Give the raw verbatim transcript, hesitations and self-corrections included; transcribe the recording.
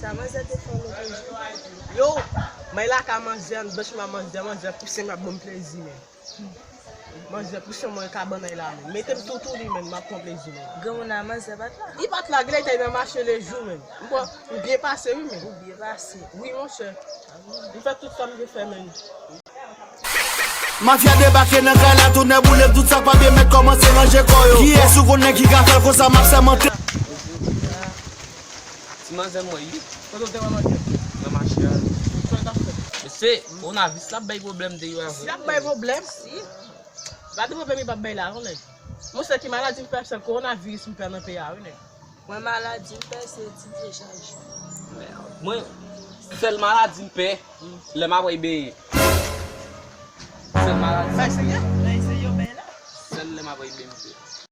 Sa manzè te fè w lòt jou? Yo, mwen lakay manzè, anndan chema manzè, manzè pouse m ap ban m plezi, men. Manzè pouse mwen ka bannay la, men. Mete m sou tou li, men, m ap pran plezi, men. Granmoun nan manzè pa t la? Li pa t la, genlè li te nan mache lejou, men. M pran, m byen pase, wi, men. Ou byen pase? Wi, monchè. M fè tout sa m te fè, men. Mafya debake nan kay la, tounen boule, tout sa k pa byen mèt kòmanse ranje kò yo. Kiyès ou konnen ki ka fè l konsa, m ap sèmante. Ti manzè m wè, wi. Kote w te wè manzè? Nan mache a. Sa w t ap fè? Mesye, kowonaviris la ap bay pwoblèm deyò a. Si l ap bay pwoblèm? Si. Pa de pwoblèm li p ap bay la, konnen. Monchè, ki maladi m pè, se kowonaviris m pè nan peyi a, wi, nèg. Mwen, maladi m pè se ti pye chaj. Mwen, sèl maladi m pè, lè m ap bay benyen. Sèl maladi m pè. Bay serye? Bay serye, bay la. Sèl lè m ap bay benyen m pè.